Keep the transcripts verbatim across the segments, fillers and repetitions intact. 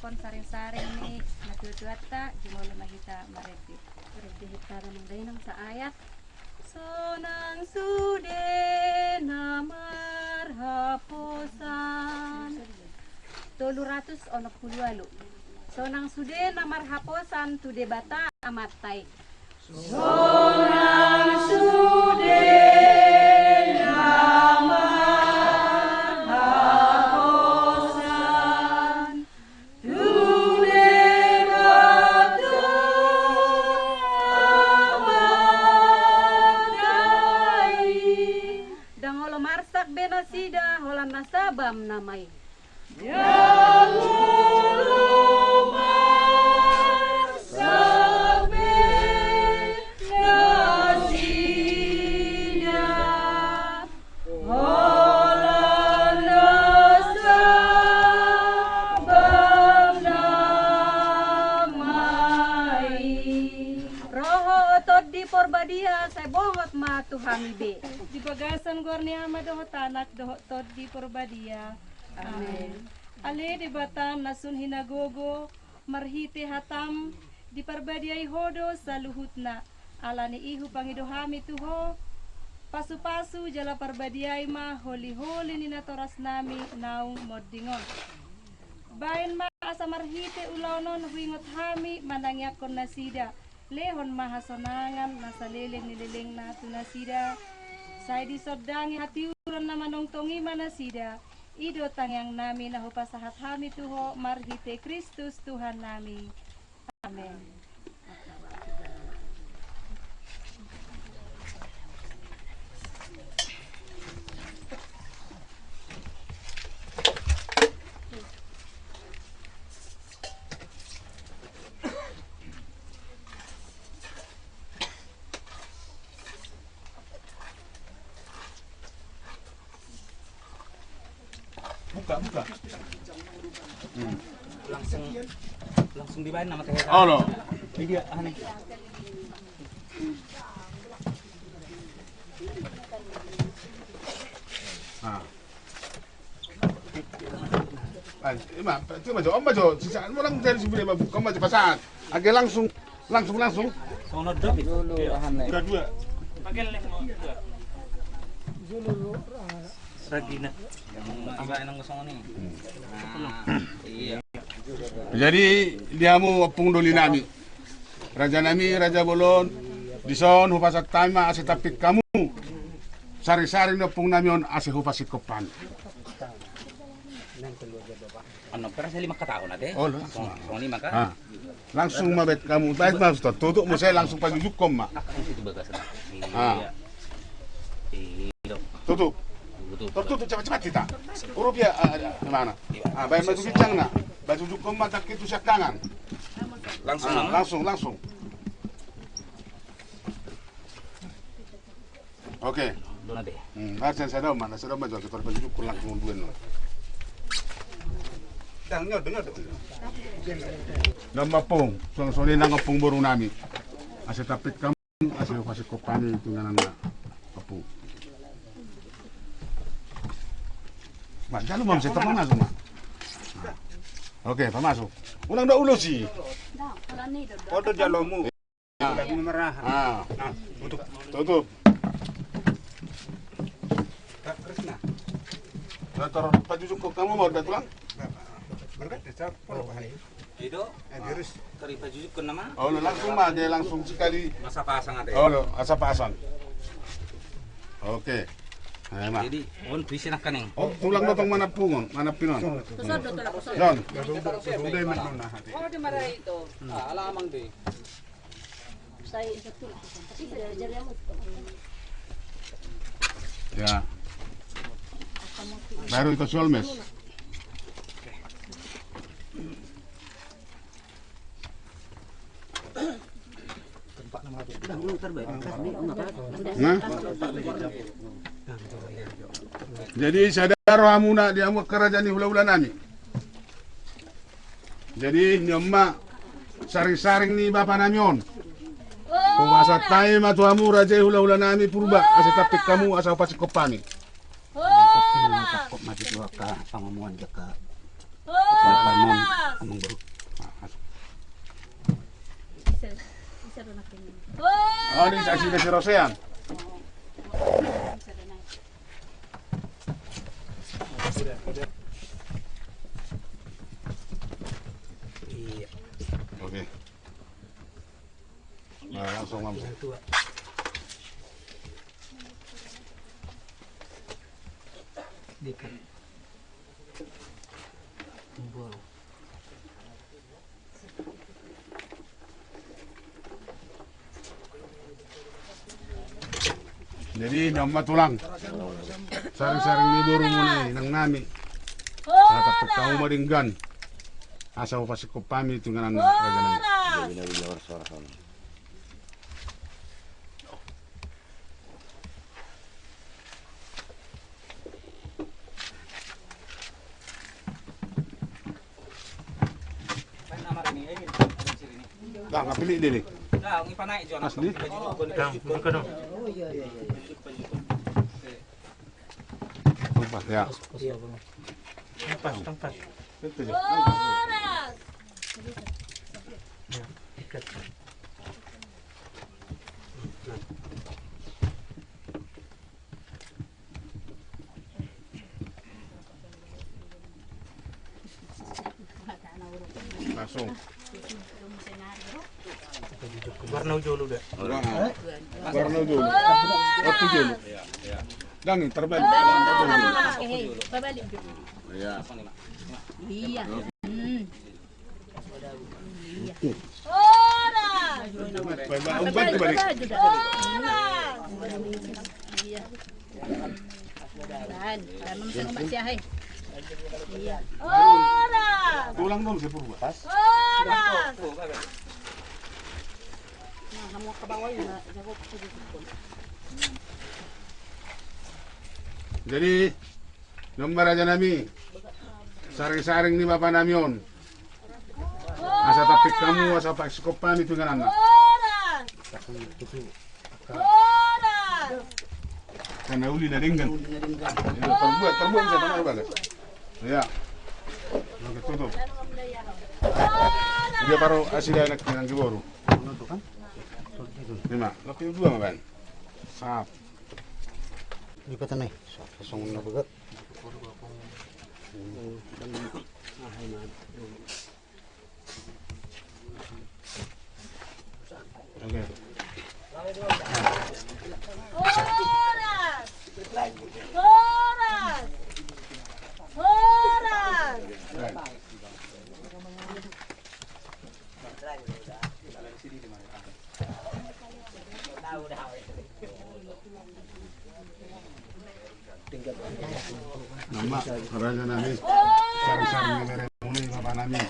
Pon saring-saring ni natuatuanta, jumolo ma hita marende. Rende hita na manggainang sa ayat. Sonang sude na marhaposan. Tolu ratus onom pulu ualu. Sonang sude na marhaposan tu Debata Amanta i. Sonang sude na marhaposan tu Debata Amanta i. Ndang olo marsak be nasida holan na sabam nama i. Ndang olo marsak be nasida holan na sabam nama i. Roho, Tondi, Porbadia, sai bongot ma tu hami be. Di bagasan goar ni Ama dohot Anak dohot Tondi Porbadia. Amen. Ale Debata na sun hinagogo, marhite hataM diparbadiai Ho do saluhutna. Ala ni i hupangido hami tu Ho, pasupasu jala parbadiai ma holiholi ni natorasnami naung monding on. Baen ma asa marhite ulaon on huingot hami manangiangkon nasida. Lehon ma hasonangan na saleleng ni lelengna tu nasida. Sai disondangi hatiuron na manongtong i ma nasida. I do tangiangnami na hupasahat hami tu Ho marhite Kristus Tuhannami. Amen. Buka, buka. Hmm. Langsung, langsung dibaen nama teh. Olo. Iya, aneh. Ah. Ai, ima, tu ma jo, om ma jo, sisa, mo lang dari sumber ma buka, om ma jo pasahat. Age langsung, langsung, langsung. Sono dua, dulu, iya. Ahan, nih. Buka dua. Pakai lek mau dua. Ragina. Yang mau iba enang kosong nih. Hmm. Nah, iya. Jadi, di hamu ompung doli nami. Raja nami, raja bolon, dison hupasahat hami ma asa tampit hamu. Sari-sari ni ompung nami on asa hupasingkop hami. Annon per asa lima katahon ate. Oh, langsung. Songon i ma ka? Ah. Langsung ma bet hamu, bet ma tutup, muse langsung pajujukkon ma. Ah. Iya. Iya. Tutup. Tutup. Tutup, tutup, cepat-cepat kita. Huruf ya, ah, ah, mana? Ah, baen ma tu ginjangna. Pajujukkon ma tangki tu siangkangan. Langsung, ah, langsung, langsung. Oke. Dona deh. Hmm, harus yang sadao ma, sadao ma jo, kita pajujukkon langsung dua no. Dang, nyodo, nyodo. Nama pung, songon i nang ompung boru nami. Asa tampit hamu. Asa pasingkop hami tu inganan na ompung. Ma, jalo ma, muse pamasu ma. Oke, pamasu. Unang do ulos i. Odo jalomu. Ah. Ah, tutup. Tutup. Nah, pajujukkon hamu ma, udah tulang. Berkat desa, polo bahaya. Ido. Eh, virus. Kari pajujukkon nama. Oh, lo langsung ma, dia langsung sekali. Asa pasang ate. Oh, lo, asa pasang. Oke. Nah, ma. Jadi, on tuisi nangkaning. Oh, tulang do tong manampung on, manamping on. Tuson do tulang, tuson. Don. Sudah, sudah, sudah, sudah, sudah. Oh, di mana itu? Ah, alamang deh. Ya. Baru itu solmes. Nah? Jadi sada rohamuna di hamu angka raja ni hulahula nami. Jadi, ni on ma saring-saring ni bapa nami on. Hupasahat hami ma tu hamu raja i hulahula nami Purba, asa tampit hamu, asa hupasingkop hami. Mantap, mantap, kok maju dua ka, pangomoan jaka. Amang, amang boru. Adi, saksi na sirosean. Oke. Nah, langsung, langsung. Jadi, nama tulang. Saring-saring ni boru muna i, inang nami. Asa tampek hamu ma denggan. Asa hupasingkop hami tu inganan na, raja nami. Dah, nggak pilih dia nih. Asli. Tempat, ya. Tempat, tempat. Itu, ya. Langsung. Warna jolo dah. Warna jolo. Waktu jolo. Jangan terbalik. Terbalik. Iya. Iya. Hmm. Horas. Horas. Iya. Tahan, tahan, tahan, tahan. Iya. Horas. Tulang dong, saya purba. Horas. Nah, kamu ke bawah ya, jago. Jadi, nang ma raja nami, saring-saring ni bapa nami on. Asa tampek hamu, asa pasingkop hami tu inganan na. Horas. Horas. Karena uli na denggan. Uli na denggan. Ya, terbuat, terbuat bisa tanah balas. Ya. Oke, tutup. Dia baru hasil anak dengan si boru. Lima. Lebih dua, Bang. Sap. Di kota nih. Sap, song na begat. Oke. Horas! Horas! Horas! Nama, raja nami, saring-saring ni bere muna i bapa nami.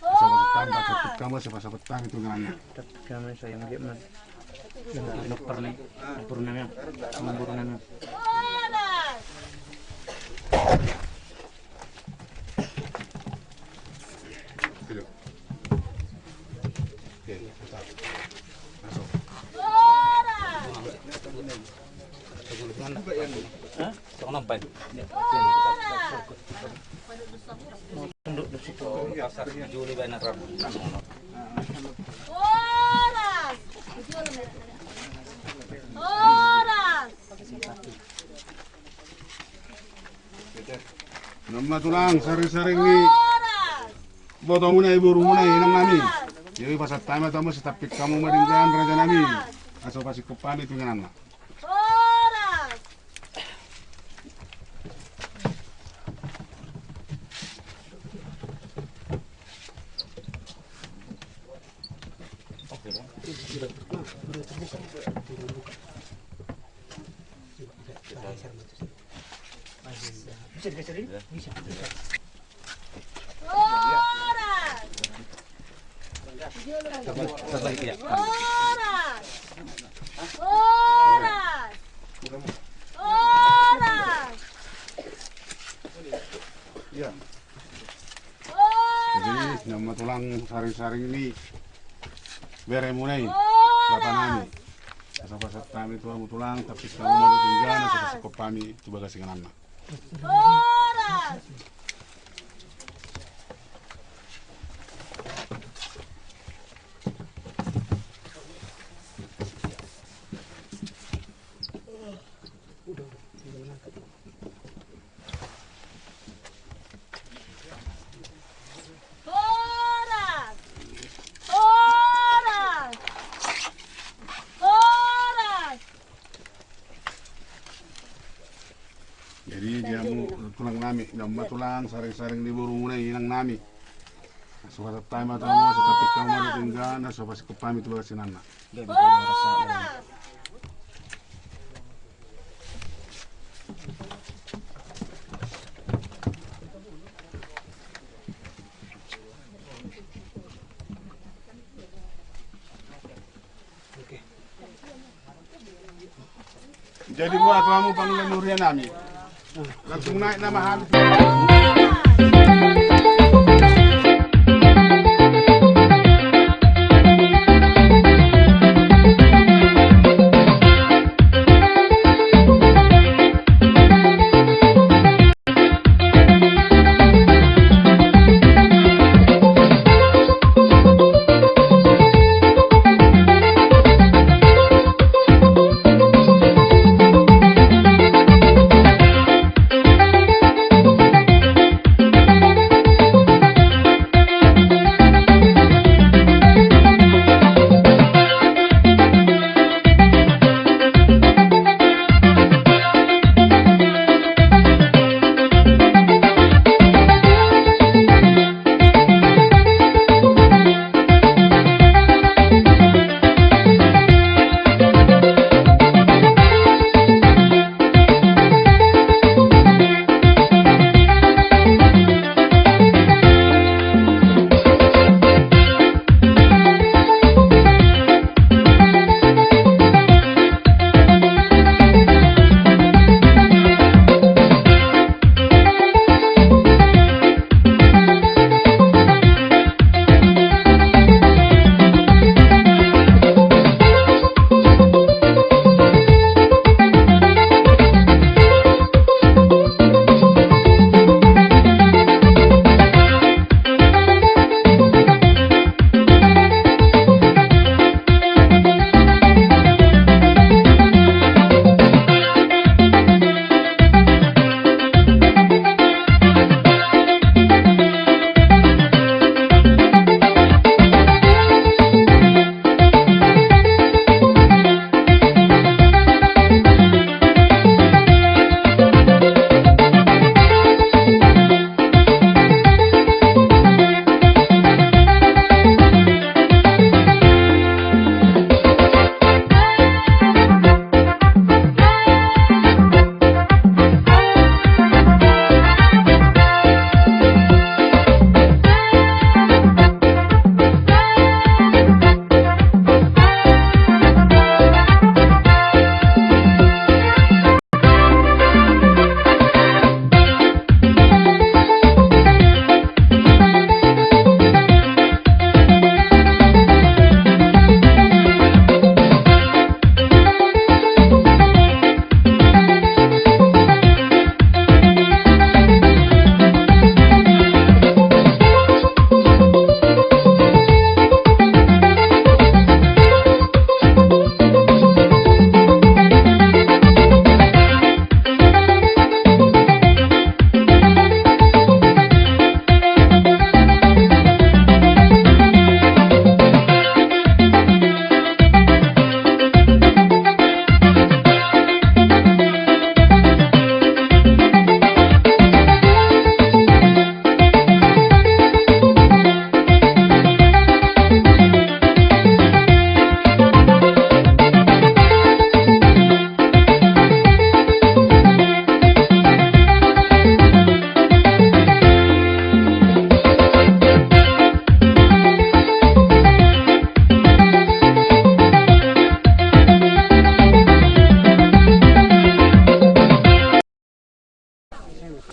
Asa pasahat hami, asa pasahat hami tu inganan na. Kami sayang dia, Mas. Nomor ni, nomor nami, nomor nami. Horas! Horas! Nama tulang, saring-saring ni boto muna i, boru muna i, inang nami. Jadi pasahat hami ma tu hamu, asa tampek hamu ma denggan, raja nami. Asa pasingkop hami tu inganan na. Horas! Horas! Horas! Horas! Horas! Jadi, nama tulang, saring-saring ni bere muna i, bapa nami. Asa pasahat hami tu hamu tulang, tampek hamu ma denggan, asa pasingkop hami tu bagas inganan na. Horas! Inang ma tulang, saring-saring ni borumuna inang nami. Supasahat hami ma tu hamu, sitapik hamu ma di denggan, na so pasingkop hami tu bagas inangna. Jadi buat kamu panggil nurian nami. Langsung naik nama hami.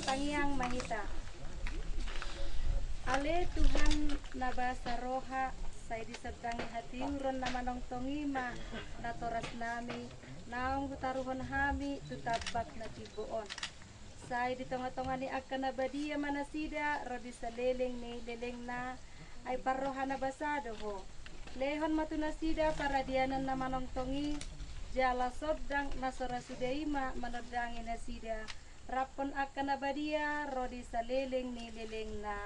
Tangiang ma hita. Ale Tuhan na basa roha, sai disondangi hatiuron na manongtong i ma natorasnami, naung hutaruhon hami tu tambak na timbo on. Sai di tongatonga ni angka na badia ma nasida ro di saleleng ni lelengna, ai parroha na basa do Ho. Lehon ma tu nasida paradianan na manongtong i, jala sondang na so ra suda i ma manondangi nasida, raphon angka na badia ro di saleleng ni lelengna.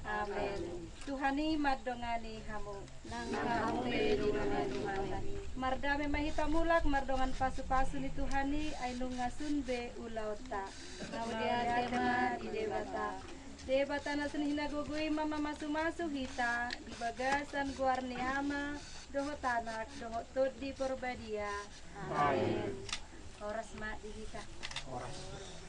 Amen. Tuhan i mandongani hamu. Nang hamu pe didongani Tuhan. Mardame ma hita mulak mardongan pasu-pasu ni Tuhan i, ai nunga sun be ulaonta. Mauliate ma di Debata. Debata na sun hinagogo i ma mamasu-masu hita di bagasan goar ni Ama dohot Anak dohot Tondi Porbadia. Amen. Horas ma di hita. Horas.